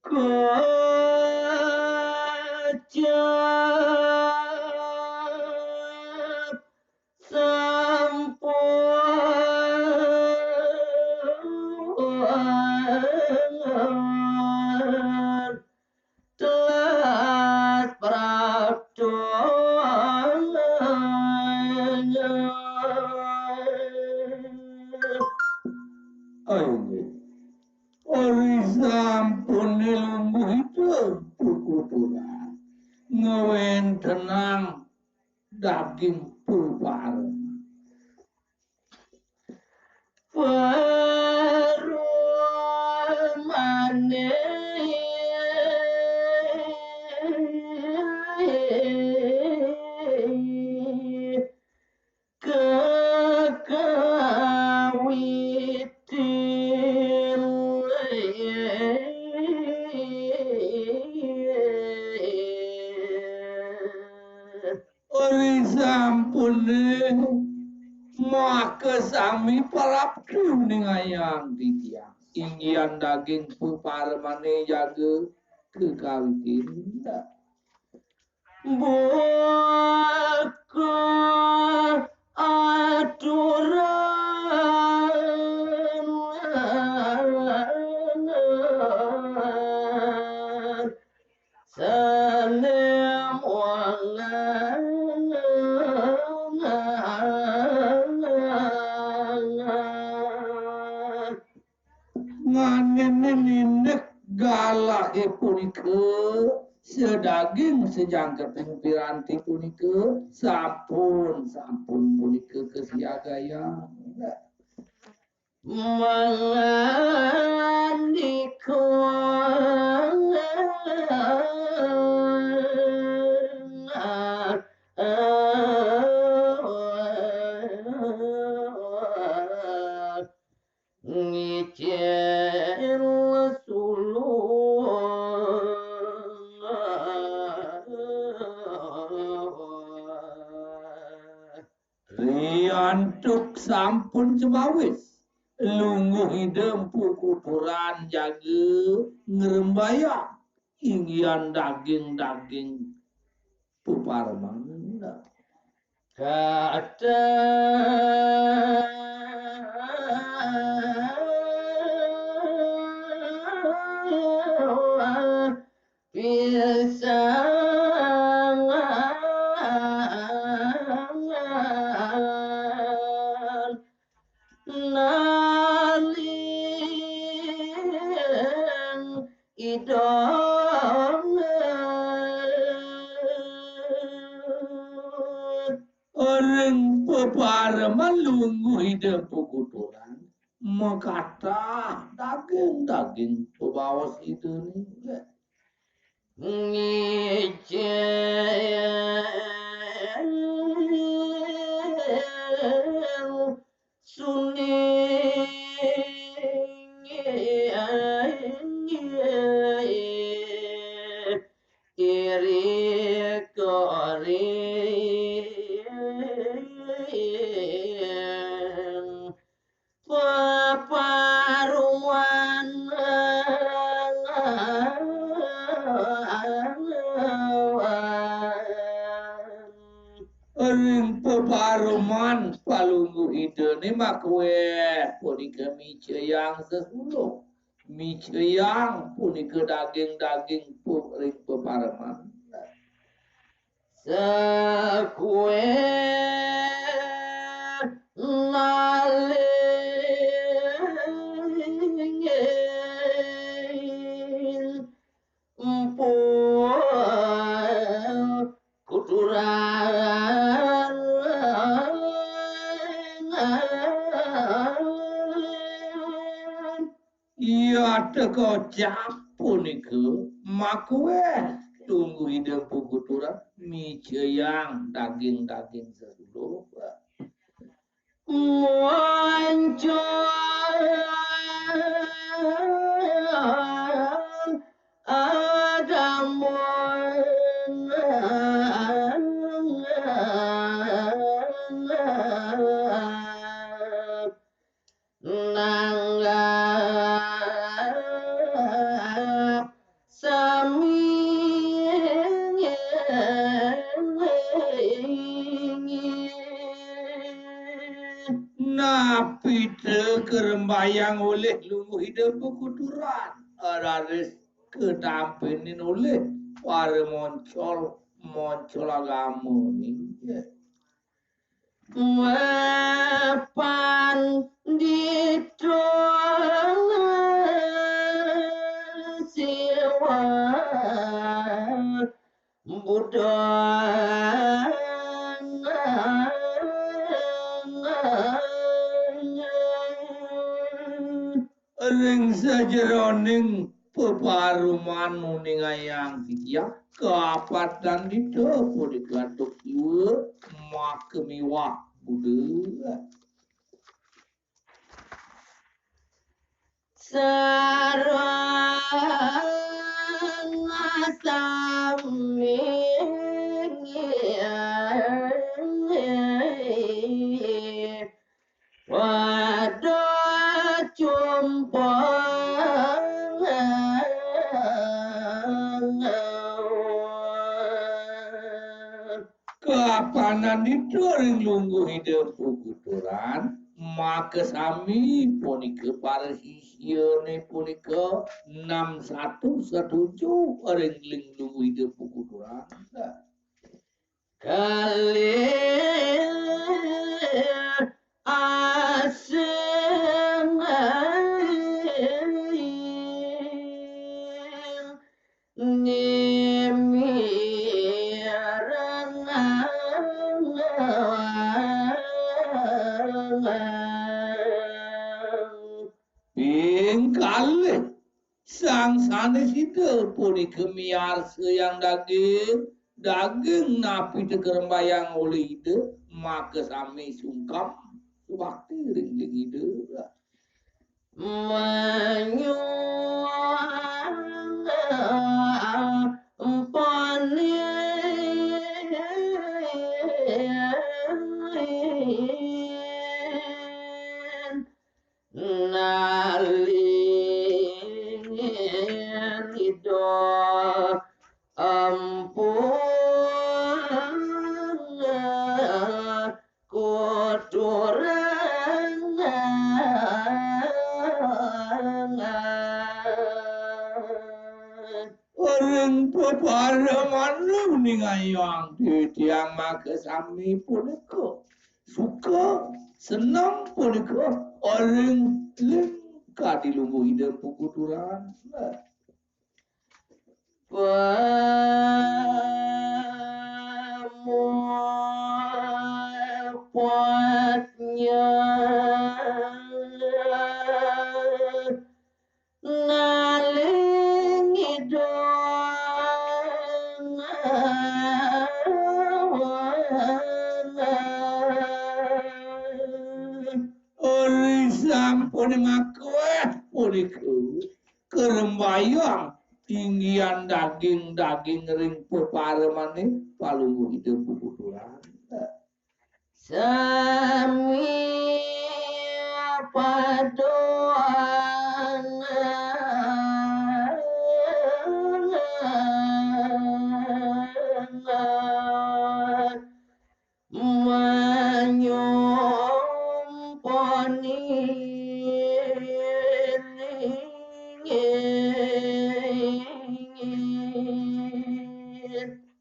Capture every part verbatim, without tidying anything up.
Kocap sampun telas prapto. Ayo, nggih. Ari sampune lungguh ida pukuturan, ngwentenang daging pupareman. Paremane kekawitin. Ori sampune maka sami praptu ningayang titiang. Inggihan daging puparemane jaga kekawitin. Buka aturan sanem wangan. Nganene nindek galahe punika sedaging sejangketing piranti punika sampun, sampun punika kasiagayang. Mangandika ngicil sulung. Riantuk sampun cemawis, lungguh Ida Empu Kuturan jaga ngrembayang inggihan daging-daging pupareman. Kata pisangan naling idong. Ring pepareman lungguh Ida Empu Kuturan, makatah daging-daging pebaos Ida niki. Ngicil suning iri koring peparuan. Ring peparuman Palungguh Ida ne makueh punika micayang sesuluh. Micayang punika daging-daging pu-, ring pepareman. Sakueh naling Empu Kuturan. Iya teka kocap punika makueh Palungguh Ida Empu Kuturan micayang daging-daging sesuluh. Muncul agama nanggap Yang olih lungguh Ida pukuturan, raris katampénin olih para moncol, moncol agama niki. Mapan didong siwa budang. Ring sajeroning peparuman muningayang titiang, kapatan dida punika antuk jiwa makamiwah Buddha. Sareng sami pada cumpang. Kapanandita ring lungguh Ida pukuturan, makasami punika para sisyané punika nam satu setuju ring ling lungguh Ida pukuturan. Kalih asing nimireng. Ping kalih, sang sanésida punika miarsayang daging, daging napi ta karembayang olih Ida, makasami sungkem subakti ring, ring Ida. Manyuang panin nalin Ida Empu kuturangan. Ring pepareman ningayang titiang makasami punika. Suka, seneng punika ring ling kadi lungguh Ida pukuturan. Pamuputnya ngaling idung. Ori sampun ngakueh punika. Kerembayang tinggian daging-daging ring peparemane Palungguh Ida pukuturan. Sami paduangan. Manyumpani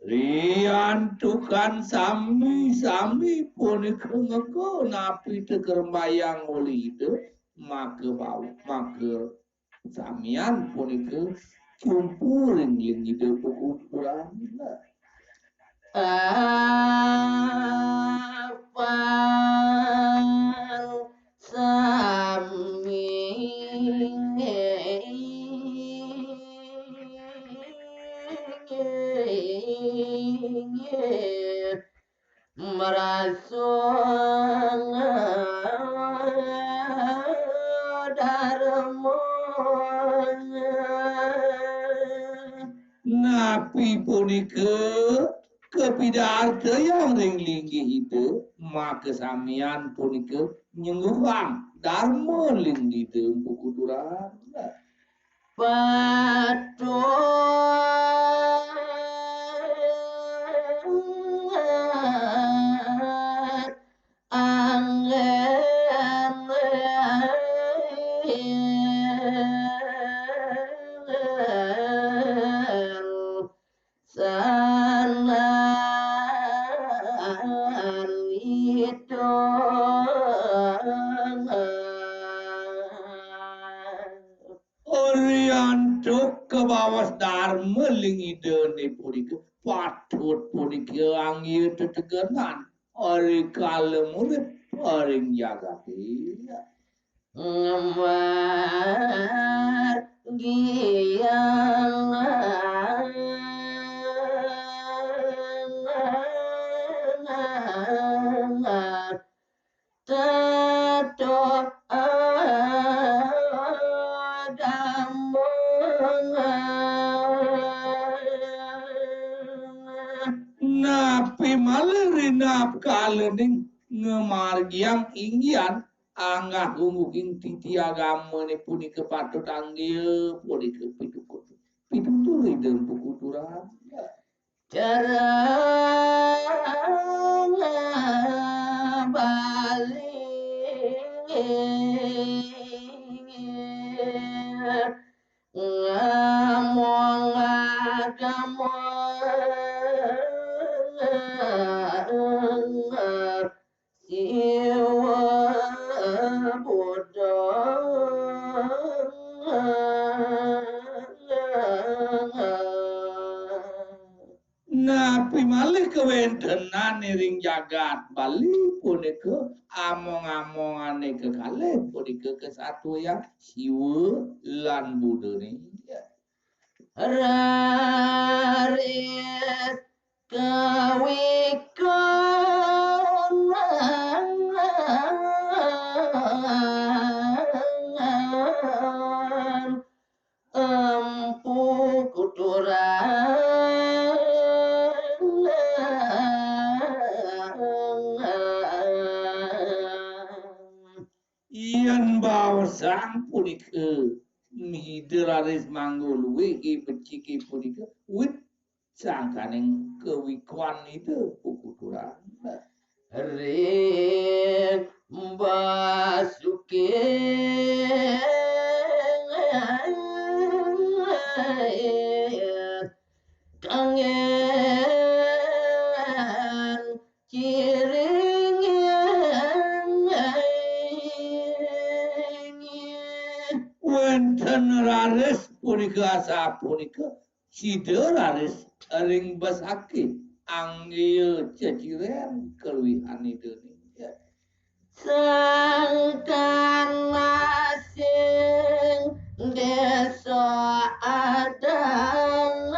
riantukan sami-sami punika ngega napi tekerembayang olih Ida, maka bau, maka samian punika cumpu ring ling Ida pukuturan. Apang sami merasung darmanya. Napi punika kapidartayang ring linggih Ida, makasamian punika nyengguhang darma ling Ida pukuturan. Patuh anggen Duka baos darma ring Idane punika patut punika anggiha tetegenan ring kala murip ring jagate. Ngamargiang tetu agama. Napi malih rinapkalaning ngamargiang inggihan anggah-ungguhing titi agamane punika patut anggiha punika pitutur. Pitutur Ida Empu Kuturan. Cara Bali ngamong agama Siwa Buddha. Napi malih kawentenan ring jagat Bali punika among-amongane kekalih punika kasatuayang Siwa lan Budane. Raris kawikon Empu Kuturan. Yen baosang punika Ida raris mangga luih becike punika wit sangkaning kawikon Ida Empu Kuturan. Ring Basuki kanggen ciring. Wenten raris punika asapunika, sida raris ring Besaki anggiha ceciren kaluihan Idane. Sangkan asing desa adang.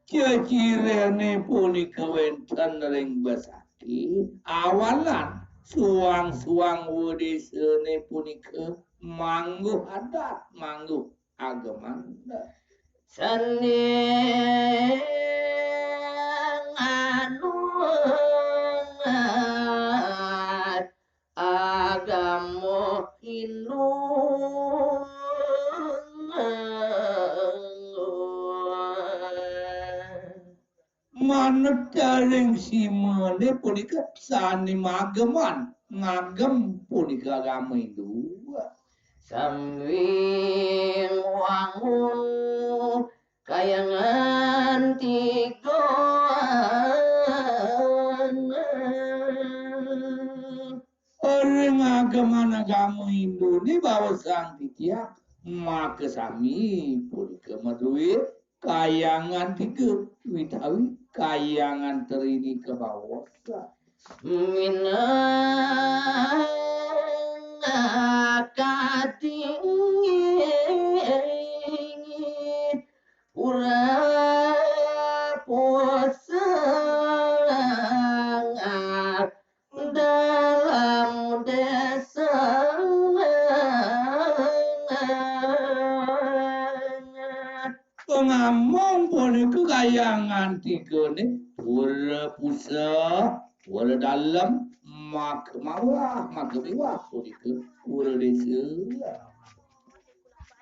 Cecirene punika wenten ring Besaki, awalan suang-suang wedesane punika mangguh adat, mangguh ageman. Sane nganut agama Hindu. Manut ring simane punika sane mageman, ngagem punika agama Hindu. Sambing wangun kayangan tiga. Ring ageman agama Hindune baosang titiang makasami punika madue kayangan tiga, utawi kayangan trini kabaos. Minangka tinggi pura pusang dalam desa. Pangamong punika kayangan tigane pura pusang, pura dalem, maka mawah, maka miwah punika pura desa.